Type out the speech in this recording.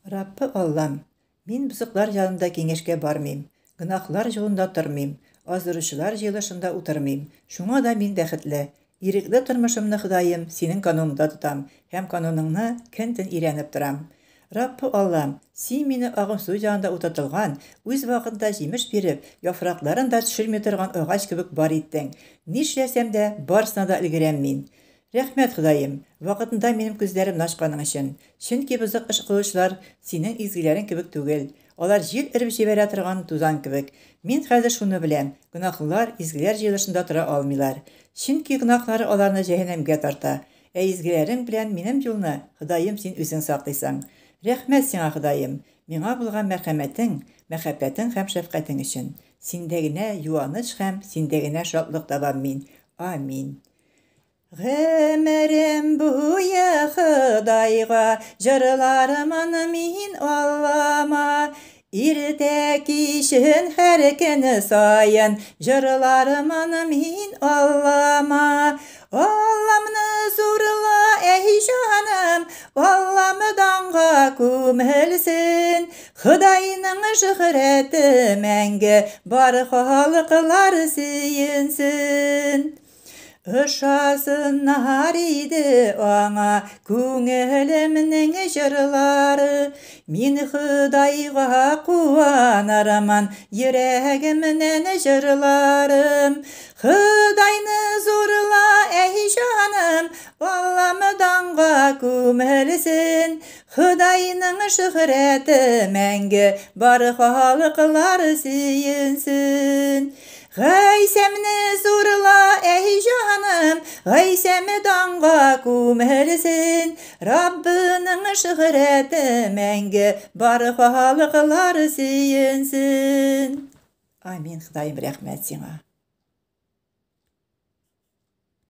Раббы Аллам, мин бозыклар янында киңәшкә бармыйм, гөнаһлар юлында тормыйм, аздыручылар җыелышында утырмыйм. Шуңа да мин бәхетле. Ирекле тормышымны, Ходаем, синең кануныңда тотам һәм кануныңны көн-төн өйрәнеп торам. Раббы Аллам, син мине агым су янында утыртылган, үз вакытында җимеш биреп, яфракларын да төшерми торган агач кебек бар иттең. Нишләсәм дә, барысына да өлгерәм мин. Рәхмәт, Ходаем, вакытында минем күзләремне ачканың өчен, чөнки бозык эш кылучылар синең изгеләрең кебек түгел, алар җил өреп җибәрә торган тузан кебек. Мин хәзер шуны беләм, гөнаһлылар изгеләр җыелышында тора алмыйлар, чөнки гөнаһлары аларны җәһәннәмгә тарта, ә изгеләрең белән минем юлны, Ходаем, син үзең саклыйсың. Рәхмәт сиңа, Ходаем, миңа булган мәрхәмәтең, мәхәббәтең һәм шәфкатең өчен. Синдә генә юаныч һәм синдә генә шатлык табам мин. Амин. Гомерем буе Ходайга җырлармын мин Аллама. Иртә кичен һәр көн саен җырлармын мин Аллама. Алламны зурла, әй җаным, Аллам данга күмелсен. Ходайның шөһрәте мәңге бар халыклар сөенсен. Ошасыннар иде аңа күңелемнең җырлары. Мин Ходайга куанырмын, йөрәгемнән җырларым. Ходайны зурла, әй җаным, Аллам данга күмелсен. Ходайның шөһрәте мәңге бар халыклар сөенсен. Гайсәмне зурла, әй җаным, Гайсәм данга күмелсен. Раббының шөһрәте мәңге бар халыклар сөенсен. Амин, Ходаем, рәхмәт сиңа.